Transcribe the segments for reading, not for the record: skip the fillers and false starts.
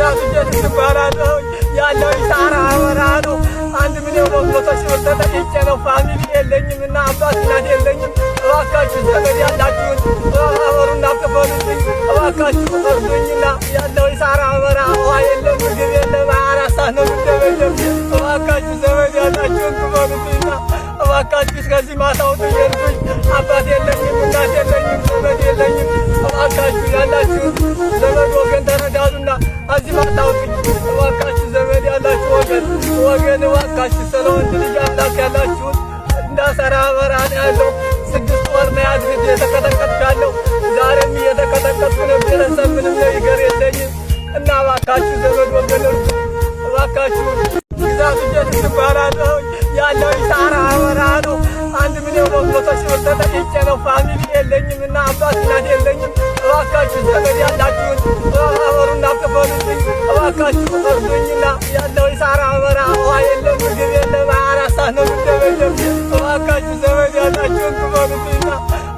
ግዛቱ ጀት እባላለሁ። ያለው ሳራ በረሃ ነው። 1,200,000 ብር ተጠይቄ ነው። Family የለኝም እና አባት እናት የለኝም። እባካችሁ ዘመድ ያላችሁን ተባበሩና ክፈሉልኝ። እባካችሁ እርዱኝና ያለው ሳራ በረሃ ውሃ የለም፣ ምግብ የለም። 24 ሰዓት ነው የምደበደብ። እባካችሁ ዘመድ ያላችሁን ክፈሉልኝና እባካችሁ እስከዚህ ማታ አውጡኝ፣ እርዱኝ። አባት የለኝም፣ እናት የለኝም፣ ዘመድ የለኝም። እባካችሁ ያላችሁን ዘመድ ወገን ተረዳዱና እዚህ ማታ አውጡኝ። እባካችሁ ዘመድ ያላችሁ ወገን ወገን እባካችሁ ስለ ወንድ ልጅ አምላክ ያላችሁን እንዳሰራ በረሃ ነው ያለው። 6 ወር ነው ያዝግድ እየተቀጠቀጥኩ ያለው። ዛሬም እየተቀጠቀጥኩ ነው። ቤተሰብ ምንም ነገር የለኝም እና እባካችሁ ዘመድ ወገን እርዱ። እባካችሁ ግዛቱ ጀት እባላለሁ። ያለው ሳራ በረሃ ነው። 1,200,000 ብር ተጠይቄ ነው። Family የለኝም እና አባት እናት የለኝም። እባካችሁ ዘመድ ያላችሁን ተባበሩና ክፈሉልኝ። እባካችሁ እርዱኝና ያለው ሳራ በረሃ ውሃ የለም፣ ምግብ የለም። 24 ሰዓት ነው የምደበደብ። እባካችሁ ዘመድ ያላችሁን ክፈሉልኝና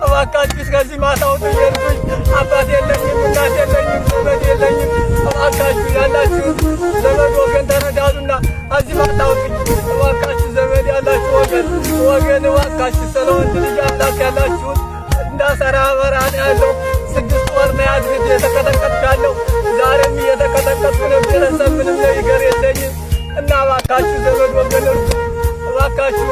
እባካችሁ እስከዚህ ማታ አውጡኝ፣ እርዱኝ። አባት የለኝም፣ እናት የለኝም፣ ዘመድ የለኝም። እባካችሁ ያላችሁን ዘመድ ወገን ተረዳዱና እዚህ ማታ አውጡኝ። እባካችሁ ዘመድ ያላችሁ ወገን ወገን እባካችሁ ስለ ወንድ ልጅ አምላክ ያላችሁን እንዳሰራ በረሃ ነው ያለው። 6 ወር ነው ያዝግድ እየተቀጠቀጥኩ ያለው። ዛሬም እየተቀጠቀጥኩ ነው። ቤተሰብ ምንም ነገር የለኝም እና እባካችሁ ዘመድ ወገን እርዱ። እባካችሁ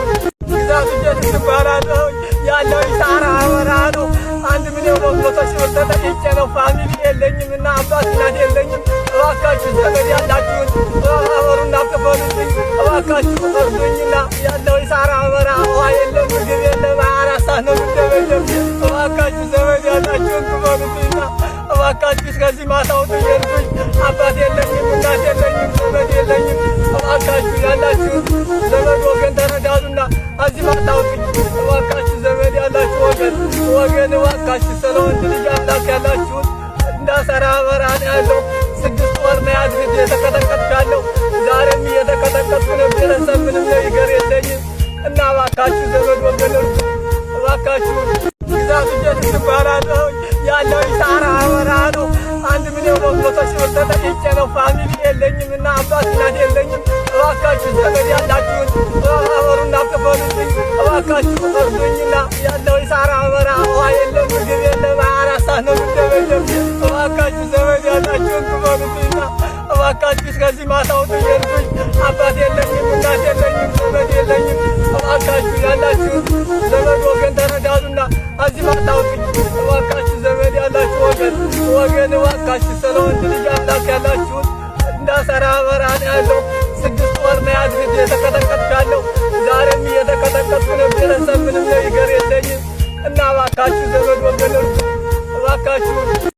ግዛቱ ጀት እባላለሁ። ያለው ሳራ በረሃ ነው። 1,200,000 ብር ተጠይቄ ነው። Family የለኝም እና አባት እናት የለኝም። እባካችሁ ዘመድ ያላችሁን ተባበሩና ክፈሉልኝ። እባካችሁ እርዱኝና ያለው ሳራ በረሃ ውሃ የለም፣ ምግብ የለም። 24 ሰዓት ነው የምደበደብ። እባካችሁ ዘመድ ያላችሁን ክፈሉልኝና እባካችሁ እስከዚህ ማታ አውጡኝ፣ እርዱኝ። አባት የለኝም፣ እናት የለኝም፣ ዘመድ የለኝም። እባካችሁ ያላችሁን ዘመድ ወገን ተረዳዱና እዚህ ማታ አውጡኝ። እባካችሁ ዘመድ ያላችሁ ወገን ወገን እባካችሁ ስለ ወንድ ልጅ አምላክ ያላችሁን እንዳሰራ በረሃ ነው ያለው። 6 ወር ነው ያዝግድ እየተቀጠቀጥኩ ያለው። ዛሬም እየተቀጠቀጥኩ ነው። ቤተሰብ ምንም ነገር የለኝም እና እባካችሁ ዘመድ ወገን እርዱ። እባካችሁ ግዛቱ ጀት እባላለሁ። ያለው ሳራ በረሃ ነው። 1,200,000 ብር ተጠይቄ ነው። Family የለኝም እና አባት እናት የለኝም። እባካችሁ ዘመድ ያላችሁን ተባበሩና ክፈሉልኝ። እባካችሁ እርዱኝና ያለው ሳራ በረሃ ውሃ የለም፣ ምግብ የለም። 24 ሰዓት ነው የምደበደብ። እባካችሁ ዘመድ ያላችሁን ክፈሉልኝና እባካችሁ እስከዚህ ማታ አውጡኝ፣ እርዱኝ። አባት የለኝም፣ እናት የለኝም፣ ዘመድ የለኝም። እባካችሁ ያላችሁን ዘመድ ወገን ተረዳዱና እዚህ ማታ አውጡኝ። እባካችሁ ዘመድ ያላችሁ ወገን ወገን እባካችሁ ስለ ወንድ ልጅ አምላክ ያላችሁን እንዳሰራ በረሃ ነው ያለው። 6 ወር ነው ያዝግድ እየተቀጠቀጥኩ ያለው። ዛሬም እየተቀጠቀጥኩ ነው። ቤተሰብ ምንም ነገር የለኝም እና እባካችሁ ዘመድ ወገን እርዱ። እባካችሁ